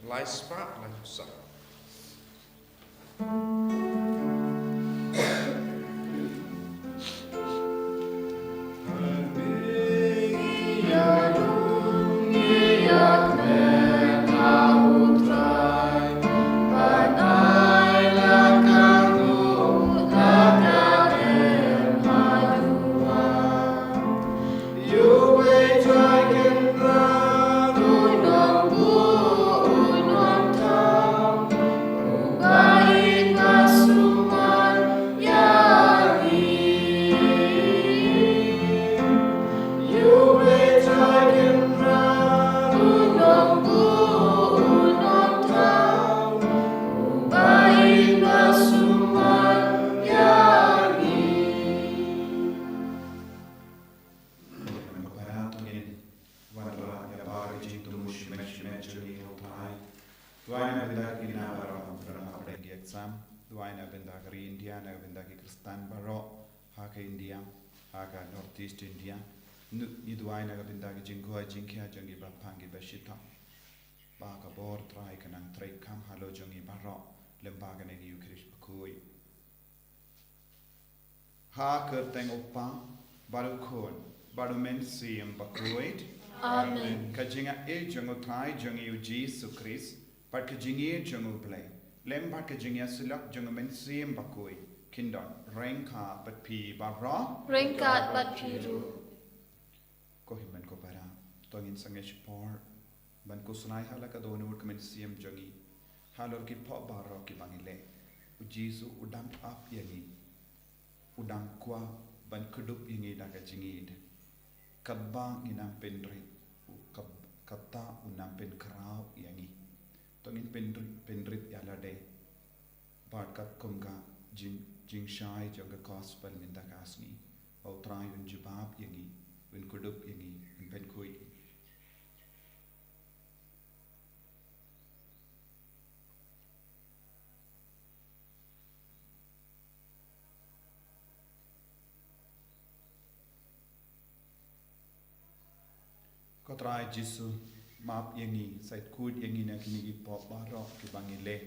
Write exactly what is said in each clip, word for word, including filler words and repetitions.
Lai spah lai phew saw. Ko para, to ngin wanrah ïa baroh ki jingthmu shimet shimet jong ngi, ko Trai. Duwai na ka bynta ki khynnah baroh ba don hapdeng ki exam. Duwai na ka bynta ka ri India, na ka bynta ki Khristan baroh ha ka India, ha ka North East India. Ngi duwai na ka bynta ki jingkoit jingkhiah jong ki ba phang ki ba shitom. Ba ka bor Trai kan nang trei kham halor jong ngi baroh lem bad kane ka Ïukharist bakhuid. Ha ka kyrteng u Kpa, bad u Khun, bad u Mynsiem Bakhuid. Amen. Ka jingaiei jong u Trai jong ngi u Jisu Khrist, bad ka jingïeit jong u Blei, lem bad ka jingïasyllok jong u Mynsiem Bakhuid, kin don ryngkat bad phi baroh. Ryngkat bad phi ruh. Ko hynmen ko para, to ngin sangeh shipor ban khuslai ha la ka dohnud ka mynsiem jong ngi halor ki pop baroh kiba ngi leh. U Jisu u dang ap ïa ngi, u dang kwah ban kdup ïa ngi da ka jingïeit. Katba ngi nang pynrit, u kab-, kata u nang pynkhraw ïa ngi. To ngin pynrit, pynrit ïa lade. Bad katkum ka jing, jingshai jong ka gospel mynta ka sngi, ba u Trai un jubab ïa ngi, un kdup ïa ngi, un pynkhuid ïa ngi. Ko Trai Jisu, map ïa ngi, sa khuid ïa ngi na kine ki pop baroh kiba ngi leh,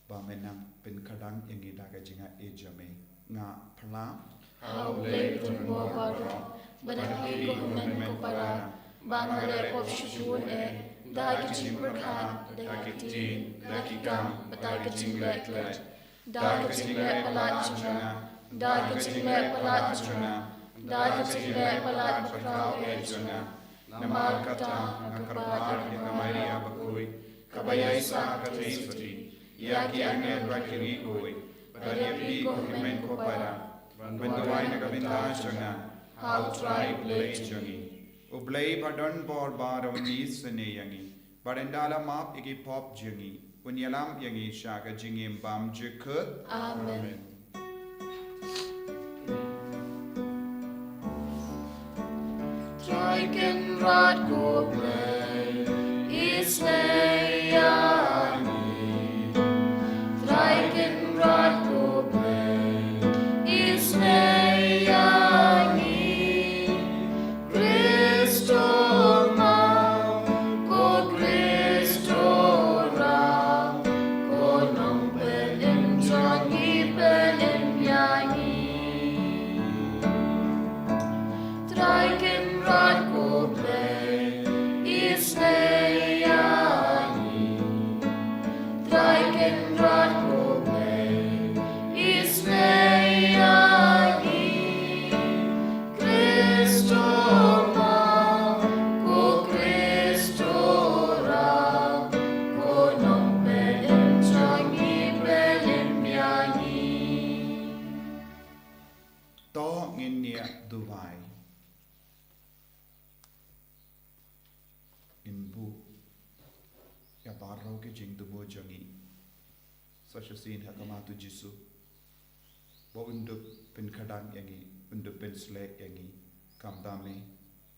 ba men nang pynkhadang ïa ngi da ka jingaiei jong me. Nga pyrshang, ha U Blei Trai baroh, ba da phi ko hynmen ko para, ba nga leh pop shibun eh, da ki jingpyrkhat, da ki ktien, da ki kam, bad da ki jingleh klet. Da ka jingleh palat jong nga, da ka jingleh palat jong nga, da ka jingleh palat bakhraw eh jong nga. Namar kata nga kyrpad ïa ka Maria bakhuid, kaba ïaisah ha ka theisotti, ïa ki angel bad ki riewkhuid, bad ïa phi ko hynmen ko para, ban duwai na ka bynta jong nga ha U Trai U Blei jong ngi. U Blei ba don bor baroh un isynei ïa ngi, bad ynda la map ïa ki pop jong ngi, un ïalam ïa ngi sha ka jingim bymjukut. Amen. Trai Kynrad ko Blei, isynei ïa ngi. Trai Kynrad ko Blei, isynei ïa ngi. Khristo ma, ko Khristo ra, ko nongpynim jong ngi, pynim ïa ngi. Trai Kynrad ko Blei, isynei ïa ngi. Trai Kynrad ko Blei, isynei ïa ngi. Khristo ma, ko Khristo ra, ko nongpynim jong ngi, pynim ïa ngi. To ngin ïa duwai. Ngin buh ïa baroh ki jingthmu jong ngi sa shisien ha khmat U Jisu, ba un dup pynkhadang ïa ngi, un dup pynsleh ïa ngi. Kumta me,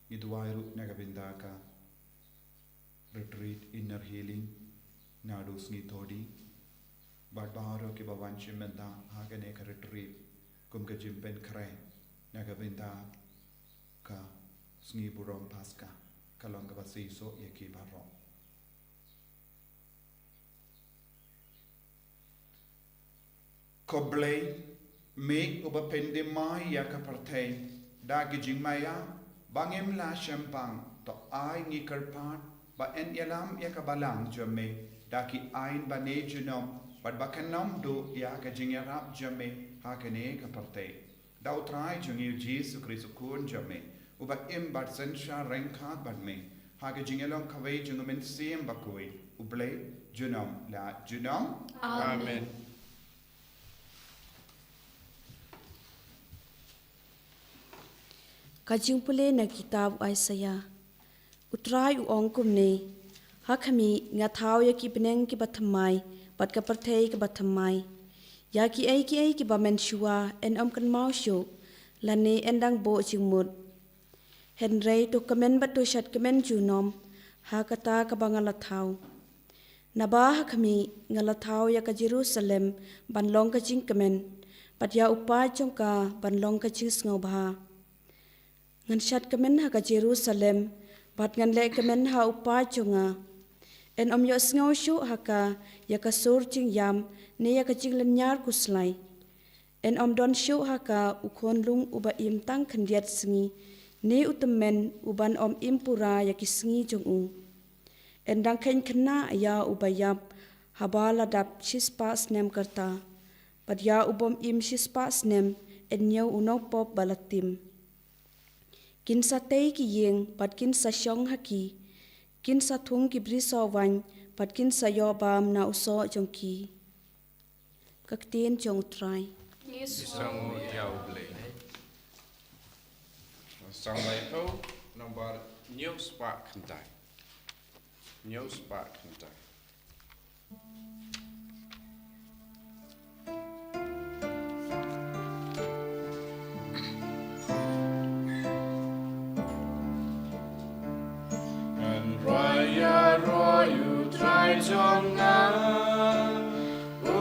ngi duwai ruh na ka bynta ka retreat Inner Healing naduh sngi Thohdieng, bad baroh kiba wan shim bynta ha kane ka retreat kum ka jingpynkhreh na ka bynta ka sngi burom Paska, ka long kaba seisoh ïa ki baroh. Ko Blei, me uba pyndem mai ïa ka pyrthei da ki jingmaïa ba ngim lah shemphang, to ai ngi kyrpad ba yn ïalam ïa ka balang jong me da ki aiñ bane junom, bad ba kan ym duh ïa ka jingïarap jong me ha kane ka pyrthei. Da U Trai jong ngi U Jisu Khrist U Khun jong me, uba im bad synshar ryngkat bad me ha ka jingïalong kawei jong U Mynsiem Bakhuid, U Blei junom la junom. Amen. Amen. Ka jingpule na kitab u Isaiah. U Trai u ong kumne: Ha khmih, nga thaw ïa ki bneng kiba thymmai bad ka pyrthei kaba thymmai. Ïa kiei kiei kiba mynshuwa yn ym kynmaw shuh, lane yn dang buh jingmut. Hynrei to kmen bad to shad kmen junom ha kata kaba nga la thaw. Naba ha khmih, nga la thaw ïa ka Jerusalem ban long ka jingkmen, bad ïa u paid jong ka ban long ka jingsngewbha. Ngan shad kmen ha ka Jerusalem, bad ngan leh kmen ha u paid jong nga. Yn ym ïohsngew shuh ha ka ïa ka sur jingïam ne ïa ka jinglynñiar khuslai. Yn ym don shuh ha ka u khunlung uba im tang khyndiat sngi, ne u tymmen uban ym im pura ïa ki sngi jong u. Yn dang kheiñ khynnah ïa uba ïap haba la dap shispah snem ka rta, bad ïa u bym im shispah snem yn ñiew u nongpop ba la tim. Kin sa tei ki ïing bad kin sa shong ha ki. Kin sa thung ki brisoh waiñ bad kin sa ïoh bam na u soh jong ki. Ka ktien jong U Trai. Ngi sngewnguh ïa U Blei. Sawdong Baibl nombar hynñiew spah khyndai. Hynñiew spah khyndai. Ngan rwai ïaroh ïa U Trai jong nga, u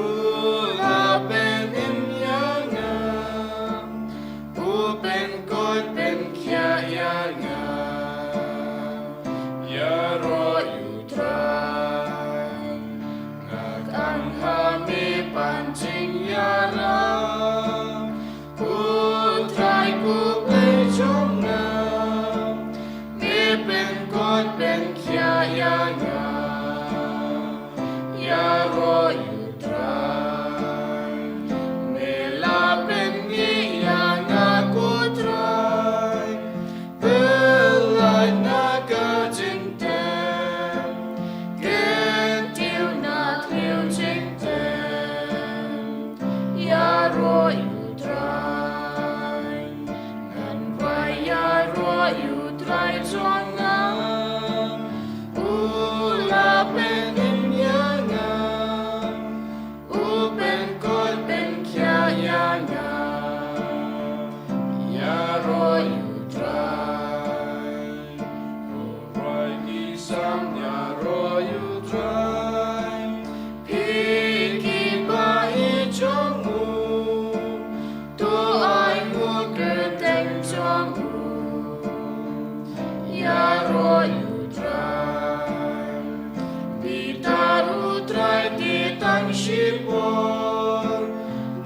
la pynim ïa nga, u pynkhuid pynkhiah ïa nga. Ïaroh ïa U Trai, nga kang ha me ban jingïarap. U Trai ko Blei jong nga, me pynkhuid pynkhiah ïa nga. Ïaroh ïa U Trai, me la pynmih ïa nga ko Trai. Pynlait na ka jingtem, kyntiew na thliew jingtem. Ïaroh ïa U Trai, ngan rwai ïaroh ïa U Trai jong nga. U la pynim ïa nga, u pynkhuid pynkhiah ïa nga. Ïaroh ïa U Trai. Ko rwai ki sam, ïaroh ïa U Trai. Phi ki bahaïing jong u, to ai nguh kyrteng jong u. Ïaroh ïa U Trai. Bitar U Trai te tang shipor,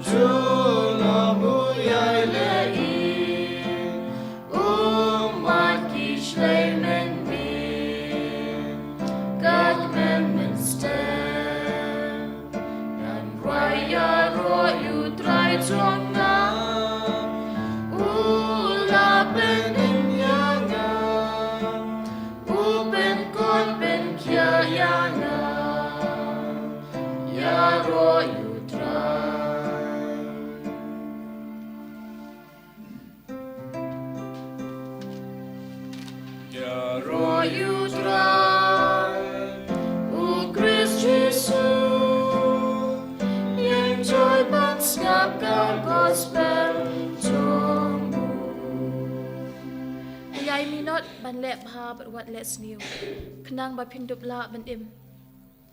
junom u ïai leh ïing, u mad ki shlei mynmiet, ka kmen mynstep. Ngan rwai ïaroh ïa U Trai jong nga, u la pynim ïa nga, u pynkhuid pynkhiah ïa nga. Ïaroh ïa U Trai. Ïaroh ïa U Trai, U Khrist Jisu, ïeng joi ban sngap ka gospel jong u. Ïai minot ban leh bha bad wat leh sniew, khnang ba phin dup lah ban im.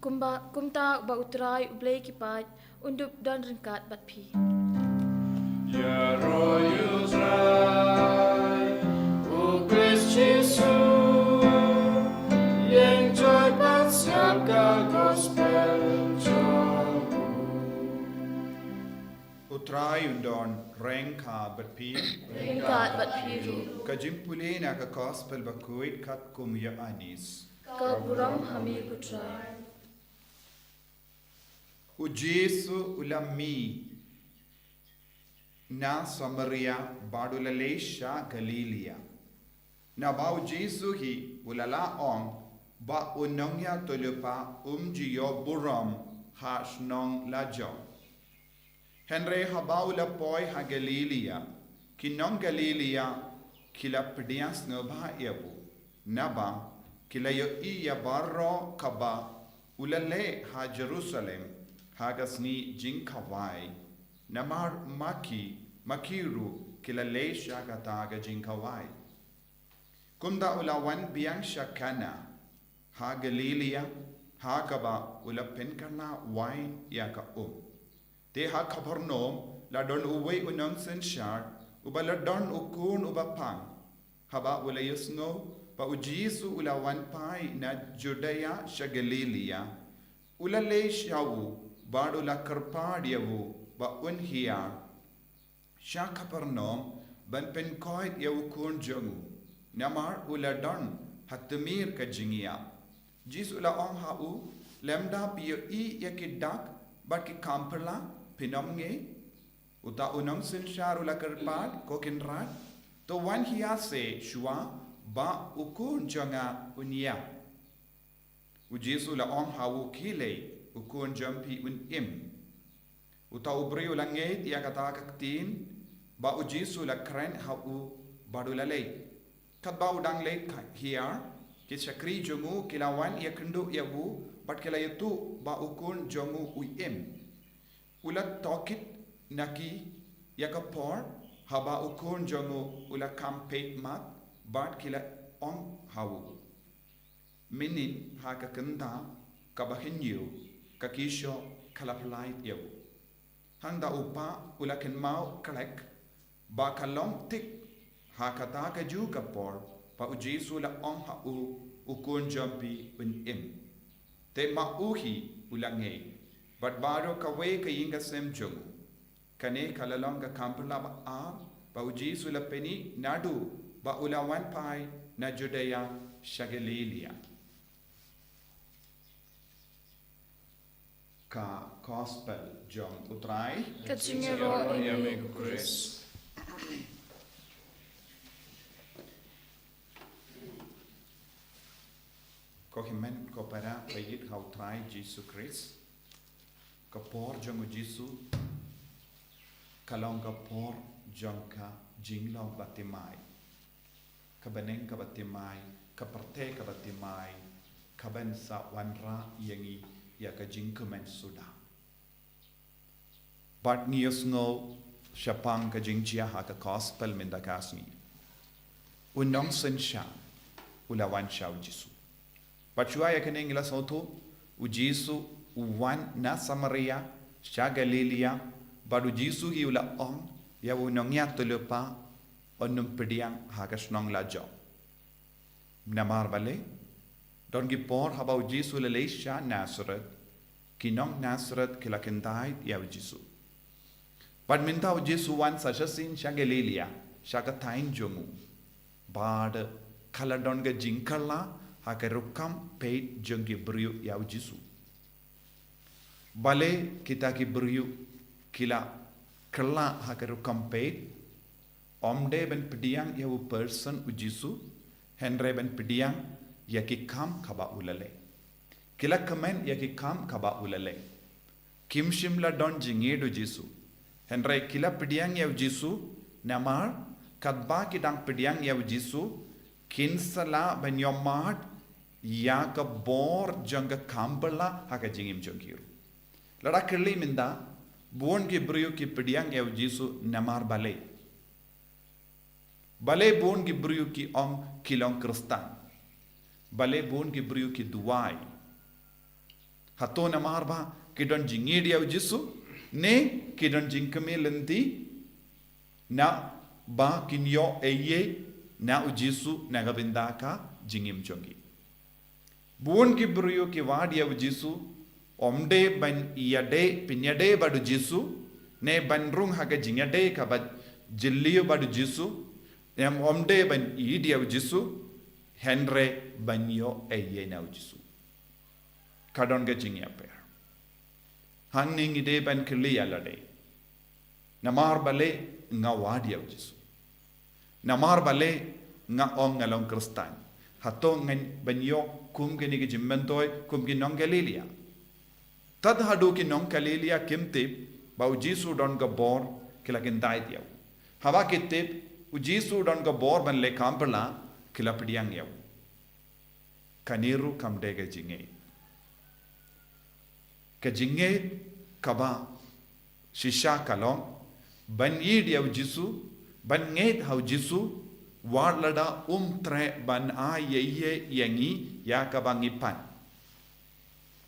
Kumba, kumta ba U Trai U Blei ki paid un dup don ryngkat bad phi. Ïaroh ïa U Trai, U Khrist Jisu, ïeng joi ban sngap ka gospel jong u. Trai un don ryngkat bad phi. Ryngkat bad phi ruh. Ka jingpule na ka Gospel bakhuid katkum u Ïoannis. Ka burom ha me ko Trai. U Jisu u la mih na Samaria bad u la leit sha Galilia. Naba u Jisu hi u la lah ong ba u nongïathuhlypa um ju ïoh burom ha shnong lajong. Hynrei haba u la poi ha Galilia, ki nong Galilia ki la pdiang sngewbha ïa u, naba ki la ïohi ïa baroh kaba u la leh ha Jerusalem ha ka sngi jingkhawai, namar ma ki, ma ki ruh ki la leit sha kata ka jingkhawai. Kumta u la wan biang sha Kana ha Galilia, ha kaba u la pynkylla wai ïa ka um. Te ha Kapernaum la don uwei u nongsynshar uba la don u khun uba pang. Haba u la ïohsngew ba u Jisu u la wan phai na Judia sha Galilia, u la leit sha u bad u la kyrpad ïa u ba un hiar sha Kapernaum ban pynkoit ïa u khun jong u, namar u la don ha tmier ka jingïap. Jisu u la ong ha u, lymda phi ïohi ïa ki dak bad ki kam phylla phin ym ngeit? Uta u nongsynshar u la kyrpad, ko Kynrad, to wan hiar se shuwa ba u khun jong nga un ïap. U Jisu u la ong ha u, khie leit, u khun jong phi un im. Uta u briew u la ngeit ïa kata ka ktien ba u Jisu u la kren ha u bad u la leit. Katba u dang leit ka hiar, ki shakri jong u ki la wan ïakynduh ïa u bad ki la ïathuh ba u khun jong u u im. U la tohkit na ki ïa ka por haba u khun jong u u la kham peit mat bad ki la ong ha u, mynnin ha ka kynta kaba hynñiew ka khyrshoh ka la pyllait ïa u. Hangta u pa u la kynmaw khlek ba ka long thik ha kata kajuh ka por ba u Jisu u la ong ha u, u khun jong phi un im. Te ma u hi u la ngeit bad baroh kawei ka ïing ka sem jong u. Kane ka la long ka kam phylla ba ar ba u Jisu u la pyni naduh ba u la wan phai na Judia sha Galilia. Ka Gospel jong u Trai. Ka jingïaroh ïa me ko Khrist. Ko hynmen ko para ba ïeit ha u Trai Jisu Khrist, ka por jong u Jisu ka long ka por jong ka jinglong bathymmai. Ka bneng ka bathymmai, ka pyrthei ka bathymmai, ka ban sa wanrah ïa ngi ïa ka jingkmen suda. Bad ngi ïohsngew shaphang ka jingjia ha ka Gospel mynta ka sngi, u nongsynshar u la wan sha u Jisu. Bad shuwa ïa kane ngi la sngewthuh, u Jisu u wan na Samaria sha Galilia, bad u Jisu hi u la ong ïa u nongïathuhlypa un ym pdiang ha ka shnong lajong. Namar balei? Don ki por haba u Jisu u la leit sha Nasareth, ki nong Nasareth ki la kyntait ïa u Jisu. Bad mynta u Jisu u wan sa shisien sha Galilia, sha ka thaiñ jong u. Bad ka la don ka jingkylla ha ka rukom peit jong ki briew ïa u Jisu. Balei kita ki briew ki la kylla ha ka rukom peit? Ym dei ban pdiang ïa u person u Jisu, hynrei ban pdiang ïa ki kam kaba u la leh. Ki la kmen ïa ki kam kaba u la leh. Kim shym la don jingïeit u Jisu, hynrei ki la pdiang ïa u Jisu, namar katba ki dang pdiang ïa u Jisu, kin sa lah ban ïohmad ïa ka bor jong ka kam phylla ha ka jingim jong ki ruh. Lada kylli mynta, bun ki briew ki pdiang ïa u Jisu namar balei? Balei bun ki briew ki ong ki long Khristan? Balei bun ki briew ki duwai? Hato namar ba ki don jingïeit ïa u Jisu, ne ki don jingkmen lynti naba kin ïoh ei ei na u Jisu na ka bynta ka jingim jong ki? Bun ki briew ki wad ïa u Jisu, ym dei ban ïadei, pynïadei bad u Jisu, Ne ban rung ha ka jingïadei kaba jylliew bad u Jisu, ne ym dei ban ïeit ïa u Jisu, hynrei ban ïoh ei ei na u Jisu. Ka don ka jingïapher. Hangne ngi dei ban kylli ïa lade. Namar balei nga wad ïa u Jisu? Namar balei nga ong nga long Khristan? Hato ngan ban ïoh kum kine ki jingmyntoi, kum ki nong Galilia? Tad haduh ki nong Galilia kim tip ba u Jisu don ka bor, ki la kyndait ïa u. Haba ki tip u Jisu don ka bor ban leh kam phylla, ki la pdiang ïa u. Kane ruh kam dei ka jingngeit. Ka jingngeit kaba shisha ka long ban ïeit ïa u Jisu, ban ngeit ha u Jisu, wat lada um treh ban ai ïa ïa ïa ngi ïa kaba ngi pan.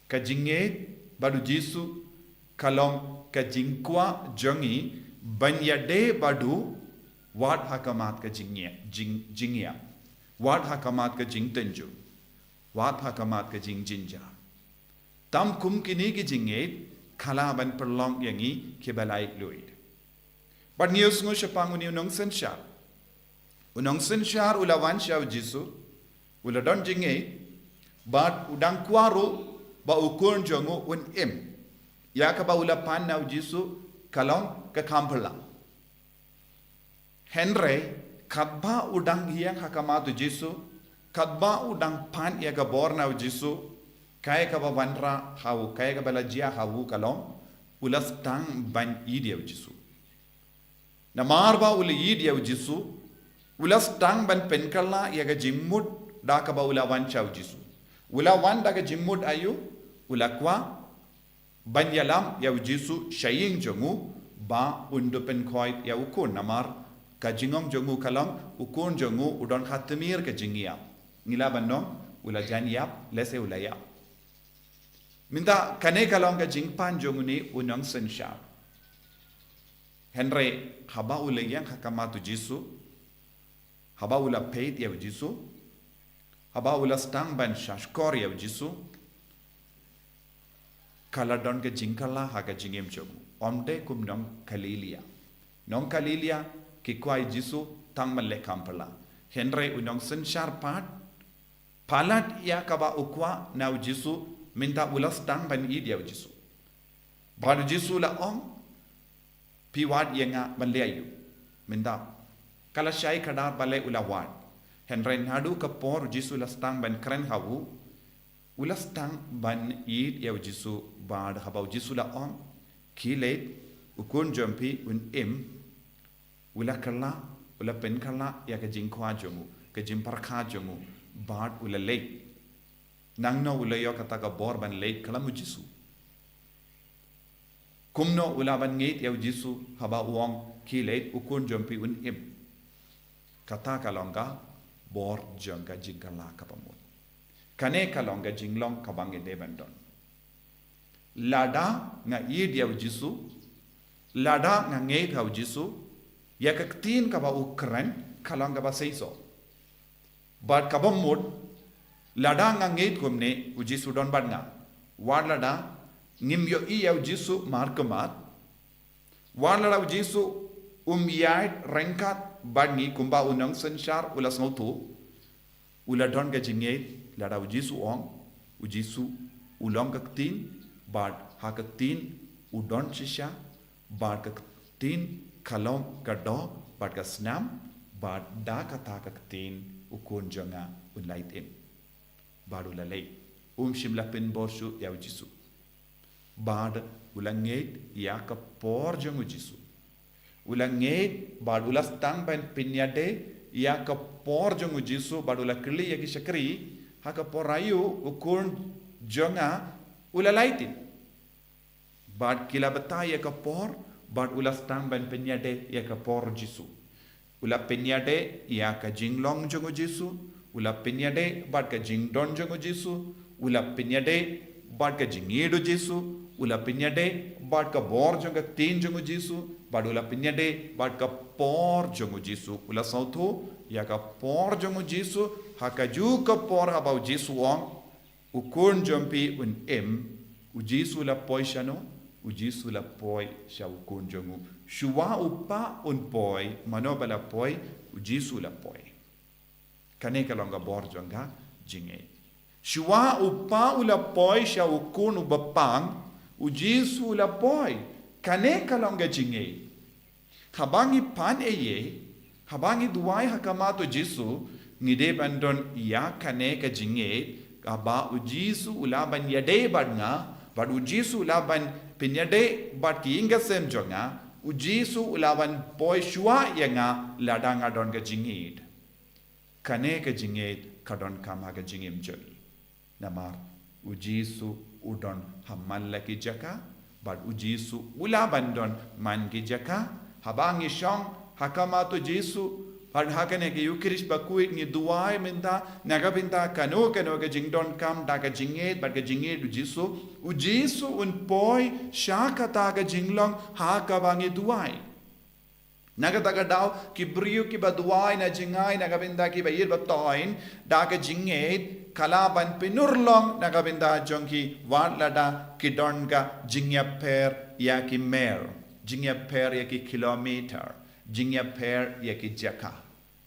Ka jingngeit bad u Jisu ka long ka jingkwah jong ngi ban ïadei bad u, wat ha khmat ka jingïa, jing, jingïap, wat ha khmat ka jingtynjuh, wat ha khmat ka jingjynjar. Tam kum kine ki jingngeit ka lah ban pynlong ïa ngi kiba laitluid. Bad ngi ïohsngew shaphang une u nongsynshar. U nongsynshar u la wan sha u Jisu, u la don jingngeit, bad u dang kwah ruh ba u khun jong u un im. Ïa kaba u la pan na u Jisu ka long ka kam phylla. Hynrei katba u dang ïeng ha khmat u Jisu, katba u dang pan ïa ka bor na u Jisu, kaei kaba wanrah ha u, kaei kaba la jia ha u ka long, u la sdang ban ïeit ïa u Jisu. Namar ba u la ïeit ïa u Jisu, u la sdang ban pynkylla ïa ka jingmut da kaba u la wan sha u Jisu. U la wan da ka jingmut aïu, u la kwah ban ïalam ïa u Jisu sha ïing jong u ba un da pynkhoit ïa u khun, namar ka jingong jong u ka long u khun jong u u don ha tmier ka jingïap. Ngi lah ban ong u la jan ïap, lehse u la ïap. Mynta kane ka long ka jingpan jong une u nongsynshar. Hynrei haba u la ïeng ha khmat u Jisu, haba u la peit ïa u Jisu, haba u la sdang ban shahshkor ïa u Jisu, ka la don ka jingkylla ha ka jingim jong u. Ym dei kum nong Galilia. Nong Galilia ki kwah ïa u Jisu tang ban leh kam phylla. Hynrei u nongsynshar pat, palat ïa kaba u kwah na u Jisu, mynta u la sdang ban ïeit ïa u Jisu. Bad u Jisu u la ong, phi wad ïa nga ban leh aïu? Mynta ka la shai kdar balei u la wad. Hynrei naduh ka por u Jisu u la sdang ban kren ha u, u la sdang ban ïeit ïa u Jisu. Bad haba u Jisu u la ong, khie leit, u khun jong phi un im, u la kylla, u la pynkylla ïa ka jingkwah jong u, ka jingpyrkhat jong u, bad u la leit. Nangno u la ïoh kata ka bor ban leit kylla u Jisu? Kumno u lah ban ngeit ïa u Jisu haba u ong, khie leit, u khun jong phi un im? Kata ka long ka bor jong ka jingkylla kaba mut. Kane ka long ka jinglong kaba ngi dei ban don. Lada nga ïeit ïa u Jisu, lada nga ngeit ha u Jisu, ïa ka ktien kaba u kren ka long kaba seisoh. Bad kaba mut, lada nga ngeit kumne, u Jisu don bad nga. Wat lada ngim ïohi ïa u Jisu markhmat, wat lada u Jisu um ïaid ryngkat bad ngi kumba u nongsynshar u la sngewthuh, u la don ka jingngeit, lada u Jisu u ong, u Jisu u long ka ktien, bad ha ka ktien u don shisha, bad ka ktien ka long ka doh bad ka snam, bad da kata ka ktien u khun jong nga un lait im. Bad u la leit, um shym la pynbor shuh ïa u Jisu. Bad u la ngeit ïa ka por jong u Jisu. U la ngeit bad u la sdang ban pynïadei ïa ka por jong u Jisu, bad u la kylli ïa ki shakri, ha ka por aïu u khun jong nga u la lait im? Bad ki la batai ïa ka por, bad u la sdang ban pynïadei ïa ka por Jisu. U la pynïadei ïa ka jinglong jong u Jisu, u la pynïadei bad ka jingdon jong u Jisu, u la pynïadei bad ka jingïeit u Jisu, u la pynïadei bad ka bor jong ka ktien jong u Jisu, bad u la pynïadei bad ka por jong u Jisu. U la sngewthuh ïa ka por jong u Jisu, ha kajuh ka por haba u Jisu u ong, u khun jong phi un im, u Jisu u la poi shano? U Jisu la poi sha u khun jong u. Shuwa u kpa un poi, mano ba la poi? U Jisu la poi. Kane ka long ka bor jong ka jingngeit. Shuwa u kpa u la poi sha u khun uba pang, u Jisu u la poi. Kane ka long ka jingngeit. Haba ngi pan eiei, haba ngi duwai ha khmat u Jisu, ngi dei ban don ïa kane ka jingngeit, kaba u Jisu u lah ban ïadei bad nga, bad u Jisu u lah ban pynïadei bad ki ïing ki sem jong nga, u Jisu u lah ban poi shuwa ïa nga lada nga don ka jingngeit. Kane ka jingngeit ka donkam ha ka jingim jong ngi. Namar u Jisu u don ha man la ki jaka, bad u Jisu u lah ban don man ki jaka. Haba ngi shong ha khmat u Jisu, bad ha kane ka Eucharist bakhuid ngi duwai mynta na ka bynta kano kano ka jingdonkam da ka jingngeit bad ka jingngeit u Jisu, u Jisu un poi sha kata ka jinglong ha kaba ngi duwai. Na kata ka daw, ki briew kiba duwai na jingai na ka bynta kiba ïeit ba toiñ da ka jingngeit, ka lah ban pynurlong na ka bynta jong ki wat lada ki don ka jingïapher ïa ki mail, jingïapher ïa ki kilometer, jingïapher ïa ki jaka.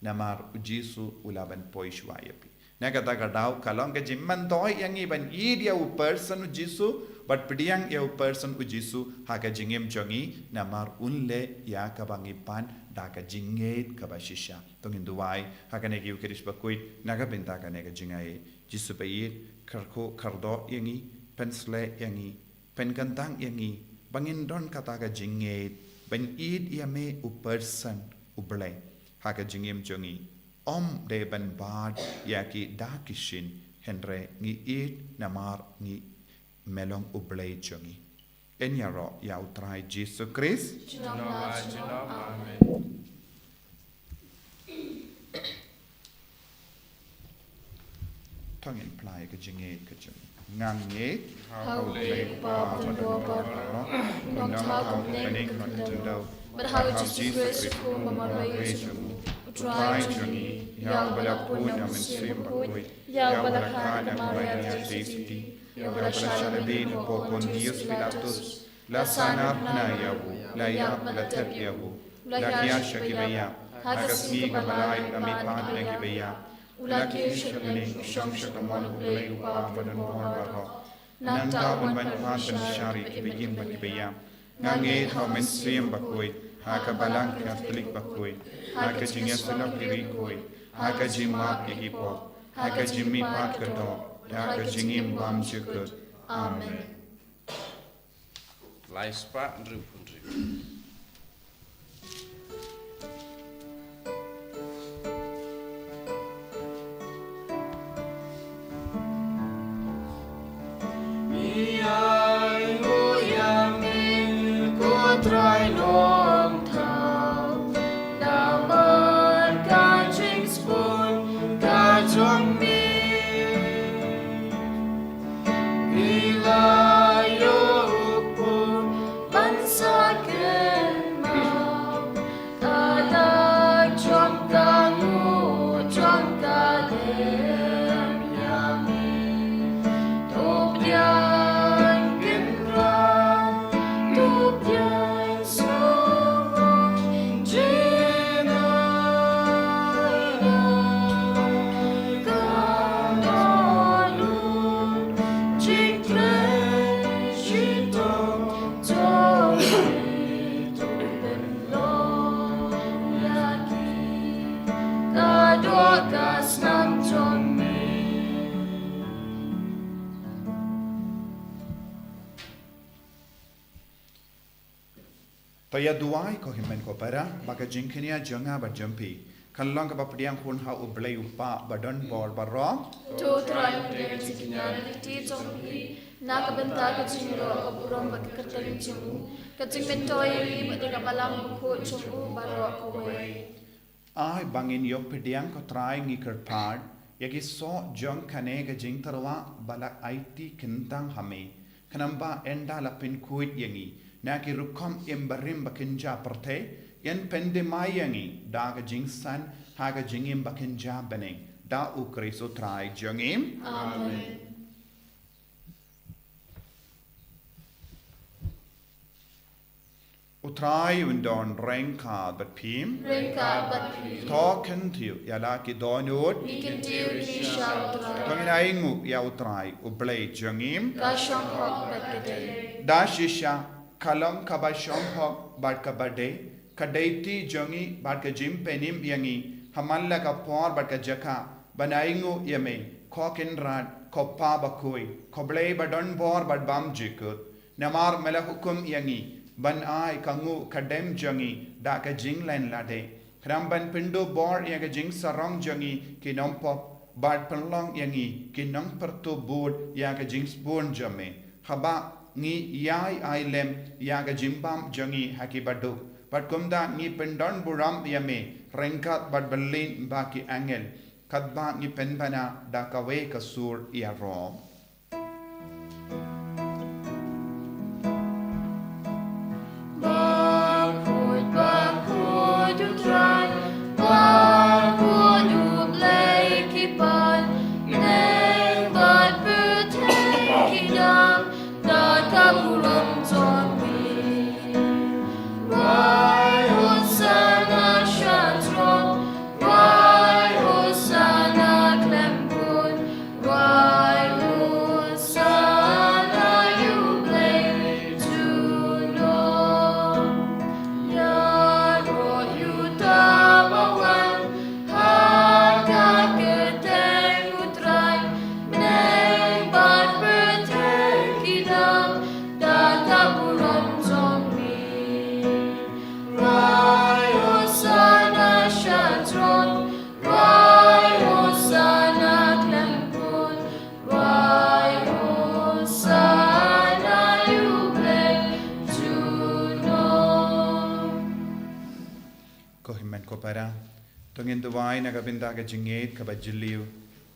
Namar u Jisu u lah ban poi shuwa ïa phi. Na kata ka daw ka long ka jingmyntoi ïa ngi ban ïeit ïa u person u Jisu, bad pdiang ïa u person u Jisu ha ka jingim jong ngi, namar un leh ïa kaba ngi pan da ka jingngeit kaba shisha. To ngin duwai ha kane ka Eucharist bakhuid na ka bynta kane ka jingaiei. Jisu ba ïeit, kyrkhu kyrdoh ïa ngi, pynshlei ïa ngi, pynkyntang ïa ngi ba ngin don kata ka jingngeit ban ïeit ïa me u person u Blei ha ka jingim jong ngi. Ym dei ban bad ïa ki da ki shin, hynrei ngi ïeit namar ngi, me long u Blei jong ngi. Yn ïaroh ïa u Trai Jisu Khrist. Junom la junom. Amen. To ngin phla ïa ka jingngeit ka jong ngi. Nga ngeit ha u Blei u Kpa badonbor baroh, u nongthaw kaba bneng kaba khyndew, bad ha u Jisu Khrist u Khun ba marwei jong u, u Trai jong ngi, ïa uba la pun na u Mynsiem Bakhuid, ïa uba la kha na ka Maria Theisotti, ïa uba la shah lade hapoh Pontius Pilatus, la sahnarphna ïa u, la ïap, la thep ïa u, la khia sha kiba ïap, ha ka sngi kaba lai la mihpat na kiba ïap, u la kiew sha bneng, u shong sha kamon u Blei u Kpa badonbor baroh. Nangta un wan pat ban shah ïa kiba im bad kiba ïap. Nga ngeit ha u Mynsiem Bakhuid, ha ka Balang Katholik bakhuid, ha ka jingïasyllok ki riewkhuid, ha ka jingmap ïa ki pop, ha ka jingmihpat ka doh, ha ka jingim bymjukut. Amen. Lai spah hynriewphew hynriew. Ïa u ïa me ko Trai Nongthaw, namar ka jingsbun ka jong me. Ïa la ïoh u pun ban sa kynmaw, ka dak jong ka nguh jong ka dem ïa me. To pdiang Kynrad, to pdiang To ïa duwai ko hynmen ko para, ba ka jingkñia jong nga bad jong phi kan long kaba pdiang hun ha u Blei u Kpa badonbor baroh. To Trai, pdiang ka jingkñia na ka kti jong phi, na ka bynta ka jingïaroh, ka burom bad ka kyrteng jong u, ka jingmyntoi ïa ngi bad ïa ka Balang Bakhuid jong u baroh kawei. Ai ba ngin ïoh pdiang ko Trai, ngi kyrpad, ïa ki soh jong kane ka jingtyrwa ba la aiti kyntang ha me. Khnang ba ynda la pynkhuid ïa ngi na ki rukom im barim ba kynja pyrthei, yn pyndem ïa ngi da ka jingsan ha ka jingim ba kynja bneng, da U Khrist U Trai jong ngi. Amen. Trai un don ryngkat bad phi. Ryngkat bad phi. To kyntiew ïa la ki dohnud. Ngi kyntiew ïa phi sha U Trai. To ngin ainguh ïa U Trai U Blei jong ngi. Ka shong hok bad ka dei. Da shisha ka long kaba shong hok bad kaba dei ka dei ti jong ngi bad ka jingpynim ïa ngi ha man la ka por bad ka jaka ban ainguh ïa me, ko Kynrad, ko Pa bakhuid, ko Blei ba don bor bad bymjukut. Namar me la hukum ïa ngi ban ai ka nguh ka dem jong ngi da ka jinglen lade, khnang ban pynduh bor ïa ka jingsarong jong ngi ki nongpop bad pynlong ïa ngi ki nongpyrtup bud ïa ka jingsbun jong me. Haba ngi ïai ai lem ïa ka jingbam jong ngi ha ki baduk, bad kumta ngi pyndonburom ïa me ryngkat bad byllien bad ki angel, katba ngi pynbna da kawei ka sur ïaroh. Bakhuid, bakhuid U Trai, bakhuid U Blei ki paid, bneng bad pyrthei ki dap da ka burom jong me. Wai Hosanna sha throne, wai Hosanna khlem kut, wai Hosanna ïa U Blei junom. Ïaroh ïa uta ba wan ha ka kyrteng U Trai, bneng bad pyrthei ki dap da ka burom jong me. Wai Hosanna sha throne, wai Hosanna khlem kut, wai Hosanna ïa U Blei junom. Ko hynmen ko para, to ngin duwai na ka bynta ka jingngeit kaba jylliew,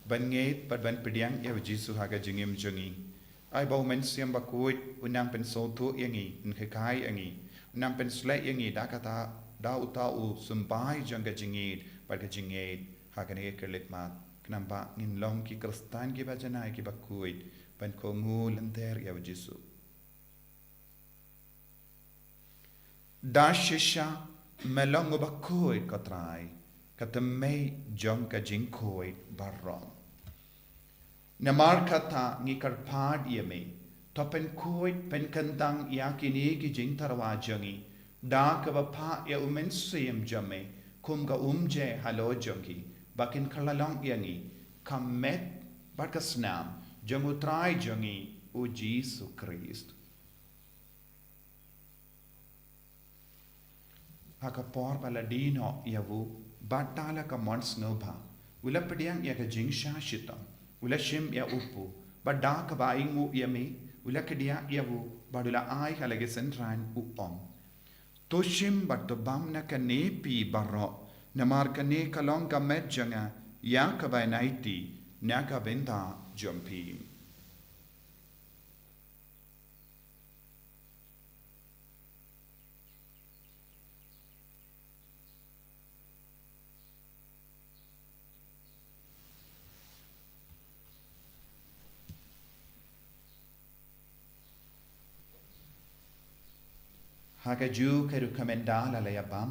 ban ngeit bad ban pdiang ïa U Jisu ha ka jingim jong ngi. Ai ba U Mynsiem Bakhuid un nang pynsngewthuh ïa ngi, un hikai ïa ngi, un nang pynshlei ïa ngi da kata, da uta u symbai jong ka jingngeit bad ka jingngeit ha kane ka khyllipmat, khnang ba ngin long ki Khristan kiba janai kiba khuid ban kohnguh lynter ïa U Jisu. Da shisha me long uba khuid ko Trai, ka tymmen jong ka jingkhuid baroh. Namar kata ngi kyrpad ïa me, to pynkhuid pynkyntang ïa kine ki jingtyrwa jong ngi da kaba phah ïa U Mynsiem jong me kum ka umjer halor jong ki, ba kin kylla long ïa ngi ka met bad ka snam jong U Trai jong ngi U Jisu Khrist. Ha ka por ba la die noh ïa u, bad da la ka mon sngewbha, u la pdiang ïa ka jingshah shitom, u la shim ïa u pu, bad da kaba ainguh ïa me, u la kdiah ïa u, bad u la ai ha la ki synran, u ong: To shim bad to bam na kane phi baroh, namar kane ka long ka met jong nga, ïa kaba yn aiti na ka bynta jong phi. Ha kajuh ka rukom ynda la la ïa bam,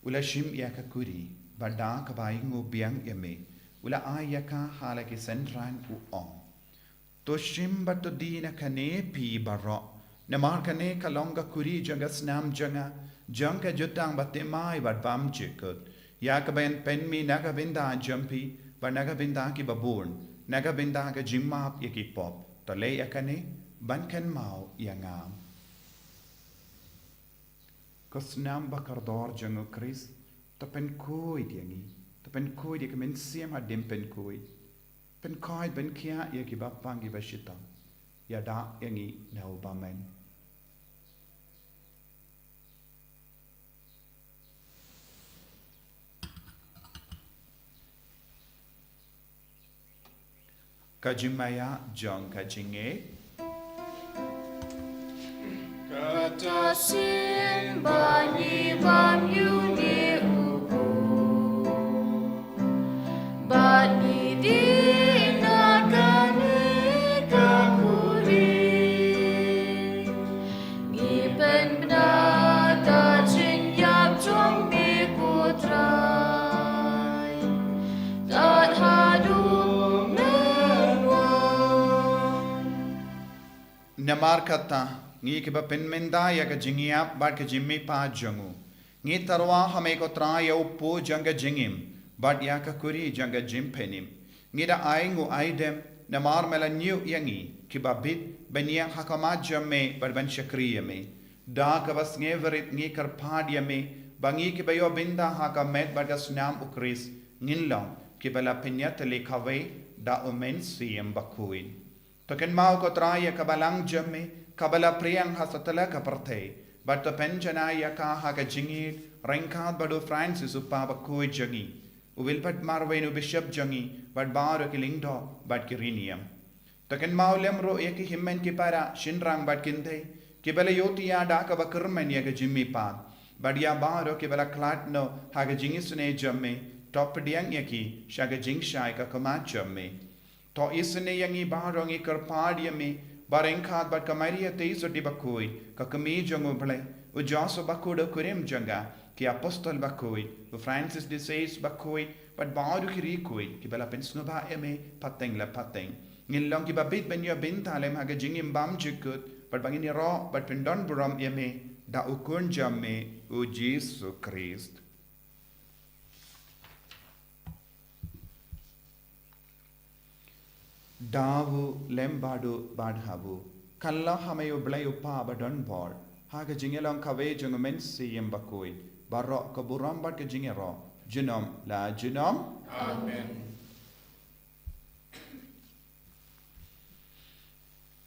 u la shim ïa ka kuri, bad da kaba ainguh biang ïa me, u la ai ïa ka ha la ki synran, u ong: To shim bad to die na kane phi baroh, namar kane ka long ka kuri jong ka snam jong nga, jong ka jutang bathymmai bad bymjukut, ïa kaba yn pynmih na ka bynta jong phi, bad na ka bynta ki babun, na ka bynta ka jingmap ïa ki pop. To leh ïa kane ban kynmaw ïa nga. Ko snam bakordor jong U Khrist, to pynkhuid ïa ngi, to pynkhuid ïa ka mynsiem hadien pynkhuid. Pynkhuid, pynkhiah ïa ki bapang ki bashitom. Ïada ïa ngi na u bymman. Ka jingmaïa jong ka jingngeit. Kata sien ba ngi bam ïa une u khuid, bad ngi die na kane ka kuri, ngi pynbna Namar kata, ngi kiba pynmynta ïa ka jingïap bad ka jingmihpat jong u, ngi tyrwa ha me ko Trai ïa u kpu jong ka jingim bad ïa ka kuri jong ka jingpynim. Ngi da ai nguaidem, namar me la ñiew ïa ngi kiba bit ban ïeng ha khmat jong me bad ban shakri ïa me. Da kaba sngewrit ngi kyrpad ïa me ba ngi kiba ïoh bynta ha ka met bad ka snam u Khrist ngin long kiba la pynïatylli kawei da u Mynsiem Bakhuid. To kynmaw ko Trai ïa ka balang jong me kaba la phriang ha satlak ka pyrthei, bad to pynjanai ïa ka ha ka jingïeit ryngkat bad u Francis u kpa bakhuid jong ngi, u Wilbert Marwein u bishop jong ngi, bad baroh ki lyngdoh bad ki riewniam. To kynmaw lem ruh ïa ki hynmen ki para, shynrang bad kynthei kiba la ïohthiah da kaba kyrmen ïa ka jingmihpat, bad ïa baroh kiba la khlad noh ha ka jingisynei jong me, to pdiang ïa ki sha ka jingshai ka khmat jong me. To isynei ïa ngi baroh, ngi kyrpad ïa me ba ryngkat bad ka Maria Theisotti bakhuid, ka kmie jong u Blei, u Joseph bakhuid u kurim jong ka, ki apostol bakhuid, u Francis de Sales bakhuid, bad baroh ki riewkhuid kiba la pynsngewbha ïa me pateng la pateng, ngin long kiba bit ban ïoh bynta lem ha ka jingim bymjukut, bad ba ngin ïaroh bad pyndonburom ïa me da u Khun jong me, u Jisu Khrist. Da u lem bad u bad ha u, kylla ha me u Blei u Kpa badonbor, ha ka jingïalong kawei jong u Mynsiem Bakhuid, baroh ka burom bad ka jingïaroh junom la junom. Amen.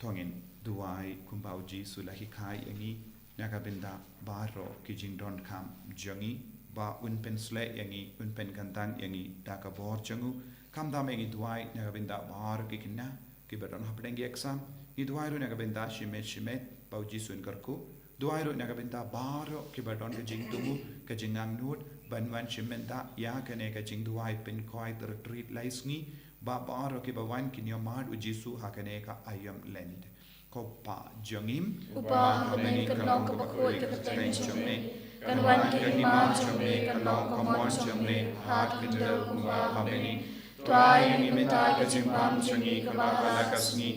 To ngin duwai kumba u Jisu u la hikai ïa ngi, na ka bynta baroh ki jingdonkam jong ngi, ba un pynshlei ïa ngi, un pynkyntang ïa ngi da ka bor jong u. Khamtam ïa ngi duwai na ka bynta baroh ki khynnah kiba don hapdeng ki exam, ngi duwai ruh na ka bynta shimet shimet ba u Jisu un kyrkhu. Duwai ruh na ka bynta baroh kiba don ka jingthmu, ka jingangnud ban wan shim bynta ïa kane ka jingduwai pynkoit retreat lai sngi, ba baroh kiba wan kin ïohmad u Jisu ha kane ka aïom Lent. Ko Pa jong ngi uba ha bneng, ka long kaba khuid ka kyrteng jong me. Kan wan ka hima jong me, kan long ka mon jong me ha khyndew kumba ha bneng. To ai ïa ngi mynta ka jingbam jong ngi kaba ha la ka sngi,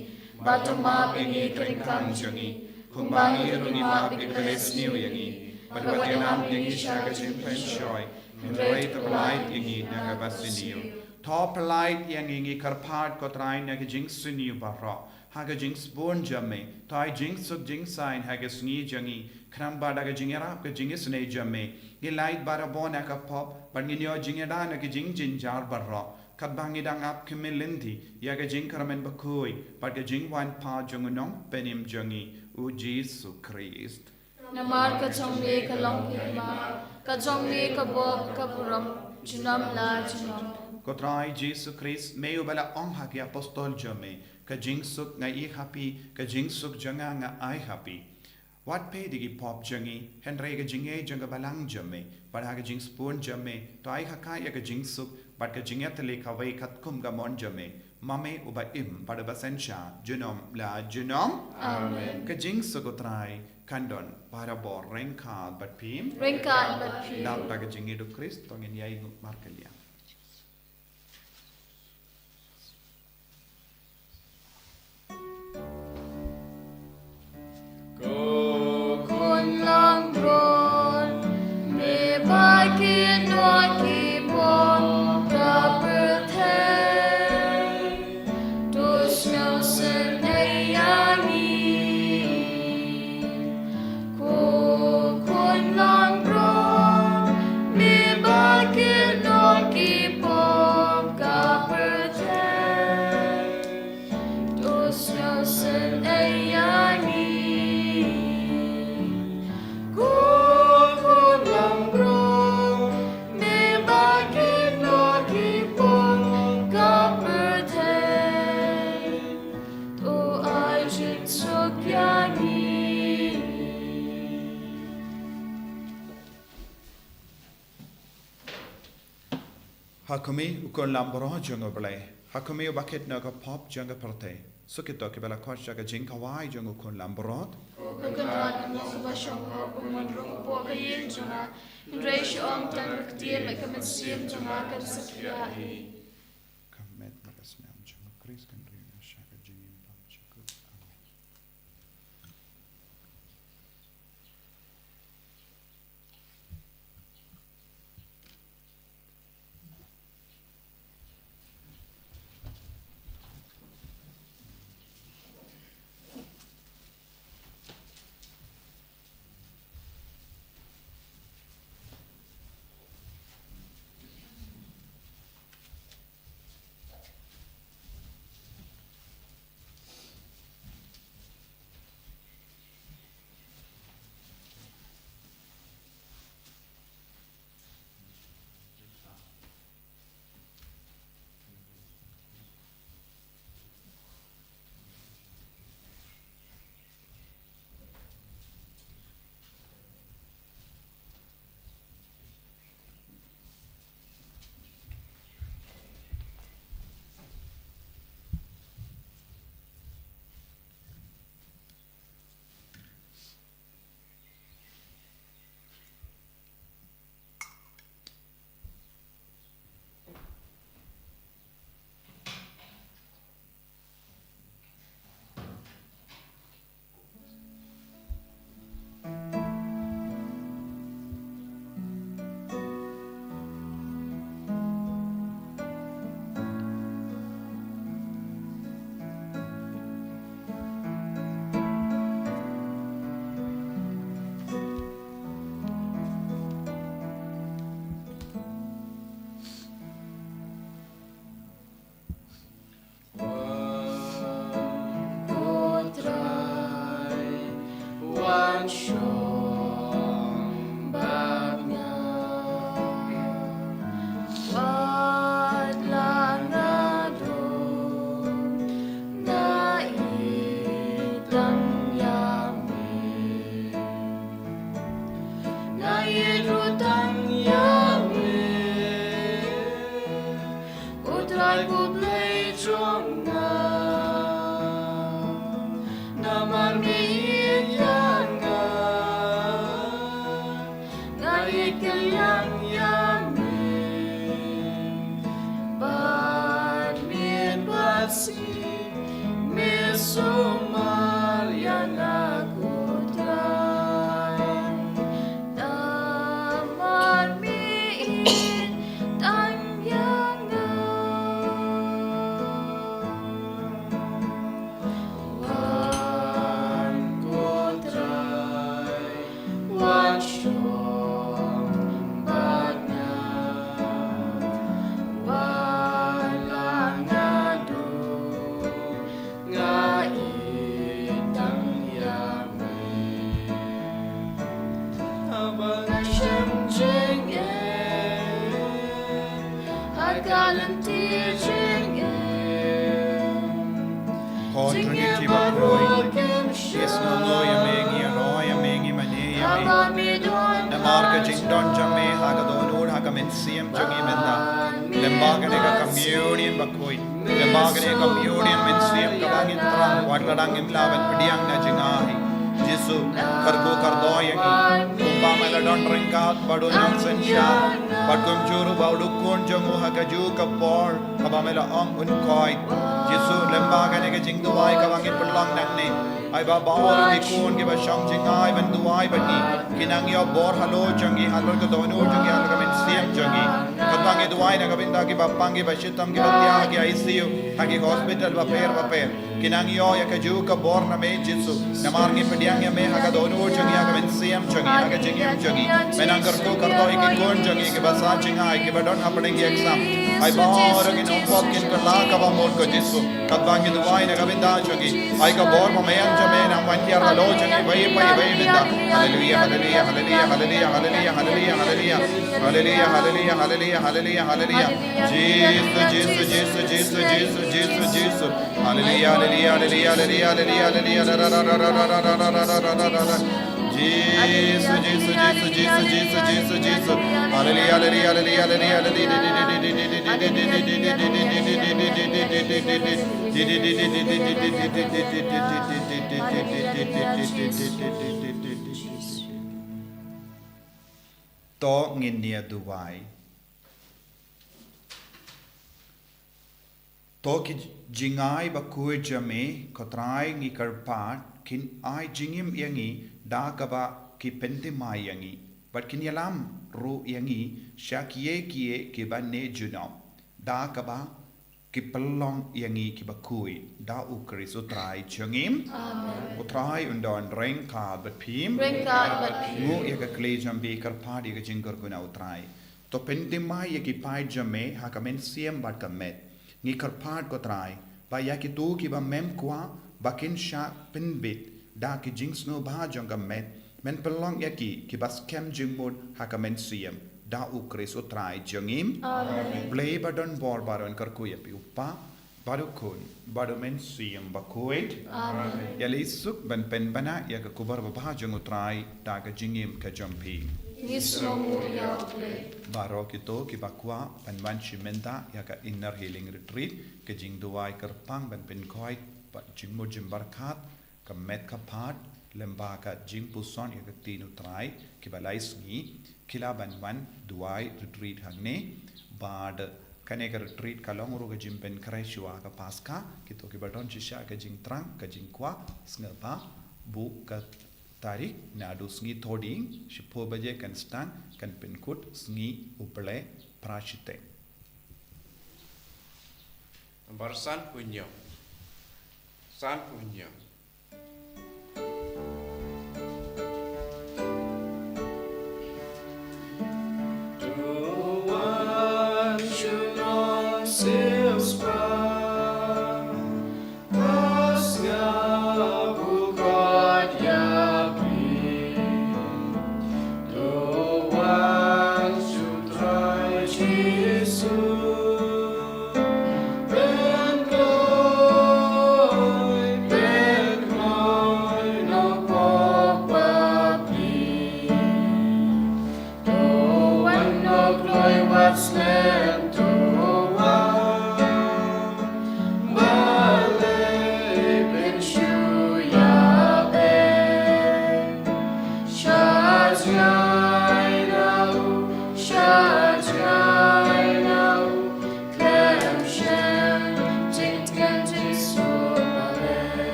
bad to map ïa ngi ki ryngkang jong ngi, kumba ngi ruh ngi map ïa kiba leh sniew ïa ngi, bad wat ïalam ïa ngi sha ka jingpynshoi, hynrei to pyllait ïa ngi na kaba sniew. To pyllait ïa ngi, ngi kyrpad ko Trai, na ka jingsniew baroh, ha ka jingsbun jong me. To ai jingsuk jingsaiñ ha ka sngi jong ngi, khnang ba da ka jingïarap ka jingisynei jong me, ngin lait barabor na ka pop, bad ngin ïoh jingïada na ki jingjynjar baroh, katba ngi dang ap khmih lynti ïa ka jingkyrmen bakhuid bad ka jingwan pat jong u Nongpynim jong ngi, u Jisu Khrist. Namar ka jong me ka long ka hima, ka jong me ka bor, ka burom junom la junom. Ko Trai Jisu Khrist, me uba la ong ha ki apostol jong me, ka jingsuk nga ai ha phi, ka jingsuk jong nga nga ai ha phi. Wat peit ïa ki pop jong ngi, hynrei ïa ka jingngeit jong ka balang jong me, bad ha ka jingsbun jong me, to ai ha ka ïa ka jingsuk bad ka jingïatylli kawei katkum ka mon jong me, ma me uba im bad uba synshar junom la junom. Amen. Ka jingsuk u Trai kan don barabor ryngkat bad phi. Ryngkat bad phi. Dap da ka jingïeit u Khrist, to ngin ïai nguh markylliang. Ko Khun langbrot, me ba kit noh ki pop ka pyrthei, to sngewsynei ïa ngi. Ko Khun langbrot, me ba kit noh ki pop ka pyrthei, to sngewsynei ïa ngi. Ko Khun langbrot, me ba kit noh ki pop ka pyrthei, to ai jingsuk ïa ngi. Ha khmih u Khun langbrot jong u Blei, ha khmih uba kit noh ka pop jong ka pyrthei. Suk ito kiba la khot sha ka jingkhawai jong u Khun langbrot. Ko Kynrad, ym long uba shong hok, ym wan rung hapoh ka ïing jong nga, hynrei shu ong tang ka ktien, bad ka mynsiem jong nga kan sa khia hi. Ka met bad ka snam jong u Khrist kan ri ïa nga sha ka jingim bymjukut. Amen. shong bad nga. Wat la nga duk, nga ïeit tang ïa me. Nga ïeit ruh tang ïa me, ko Trai ko Blei jong nga. Namar me ïeit ïa nga, nga ïeit kylliang ïa me. Bad miet bad sngi me sumar ïa nga, ko Trai. Namar me ïeit tang ïa nga. Wan, ko Trai, wan shong bad nga. Wat la nga duk, nga ïeit tang ïa me. Haba nga shem jingim ha ka lynti jingim, Ko Trinity bakhuid, ngi sngewnguh ïa me, ngi ïaroh ïa me, ngi mane ïa me. Namar ka jingdon jong me ha ka dohnud ha ka mynsiem jong ngi mynta, lyngba kane ka communion bakhuid, lyngba kane ka communion mynsiem kaba ngin thrang, wat la dang ngim lah ban pdiang na jngai. Jisu, kyrkhu kyrdoh ïa ngi. Kumba me la don ryngkat bad u nongsynshar, bad kumjuh ruh bad u khun jong u ha kajuh ka por, kaba me la ong un koit. Jisu, lyngba kane ka jingduwai kaba ngi pynlong nangne, ai ba baroh ki khun kiba shong jngai ban duwai bad ngi, kin nang ïoh bor halor jong ngi, halor ka dohnud jong ngi, halor ka mynsiem jong ngi. Katba ngi duwai na ka bynta kiba pang, kiba shitom, kiba thiah ha ki I C U, ha ki hospital bapher bapher, kin nang ïoh ïa kajuh ka bor na me Jisu. Namar ngi pdiang ïa me ha ka dohnud jong ngi, ha ka mynsiem jong ngi, ha ka jingim jong ngi. Me nang kyrkhu kyrdoh ïa ki khun jong ngi kiba sah jngai, kiba don hapdeng ki exam. Ai baroh ki nongpop kin kylla kaba mut, ko Jisu. Katba ngi duwai na ka bynta jong ki, ai ka bor ba me ïa jong me nang wan hiar halor jong ki, ba ïa, ba ïa, ba ïa mynta. Haleluya, haleluya, haleluya, haleluya, haleluya, haleluya, haleluya. Haleluya, haleluya, haleluya, haleluya, haleluya. Jisu, Jisu, Jisu, Jisu, Jisu, Jisu. Haleluya, haleluya, haleluya, haleluya, haleluya, haleluya. Jisu, Jisu, Jisu, Jisu, Jisu, Jisu, Jisu. Haleluya, haleluya, haleluya, haleluya, haleluya. To ngin ïa duwai. To ki jngai bakhuid jong me, ko Trai, ngi kyrpad, kin ai jingim ïa ngi da kaba ki pynthymmai ïa ngi, bad kin ïalam ruh ïa ngi sha kiei kiei kiba neh junom, da kaba ki pynlong ïa ngi kiba khuid, da U Khrist U Trai jong ngi. Amen. U Trai un don ryngkat bad phi. Ryngkat bad phi. Nguh ïa ka khlieh jong phi, kyrpad ïa ka jingkyrkhu na U Trai. To pynthymmai ïa ki paid jong me ha ka mynsiem bad ka met. Ngi kyrpad, ko Trai, ba ïa kito kiba mem kwah ba kin shah pynbit da ki jingsngewbha jong ka met, men pynlong ïa ki kiba skhem jingmut ha ka mynsiem, da U Khrist U Trai jong ngi. Amen. Blei ba don bor baroh un kyrkhu ïa phi, U Kpa, bad U Khun, bad U Mynsiem Bakhuid. Amen. Ïa leit suk ban pynbna ïa ka khubor babha jong U Trai da ka jingim ka jong phi. Ngi sngewnguh ïa U Blei. Baroh kito kiba kwah ban wan shim bynta ïa ka Inner Healing Retreat, ka jingduwai kyrpang ban pynkhoit bad jingmut jingpyrkhat, ka met ka phad, lyngba ka jingpuson ïa ka ktien U Trai kiba lai sngi, ki lah ban wan duwai retreat hangne. Bad kane ka retreat ka long ruh ka jingpynkhreh shuwa ka Paskha. Kito kiba don shisha ka jingthrang, ka jingkwah, sngewbha buh ka tarik naduh sngi Thohdieng, shiphew baje kan start, kan pynkut sngi U Blei phra shiteng. Nambar sanphew hynñiew. Sanphew hynñiew.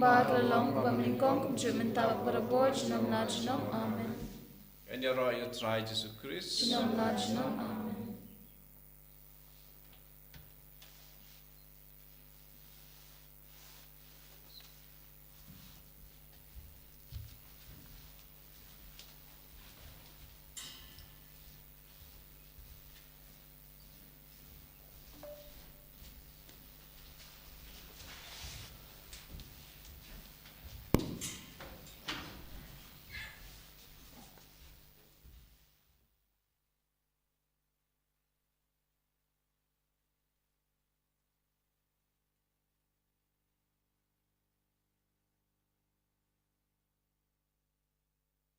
Ba ka la long, ba nyngkong, kumjuh mynta, barabor, junom la junom. Amen. Ngan ïaroh ïa U Trai Jisu Khrist. Junom la junom. Amen.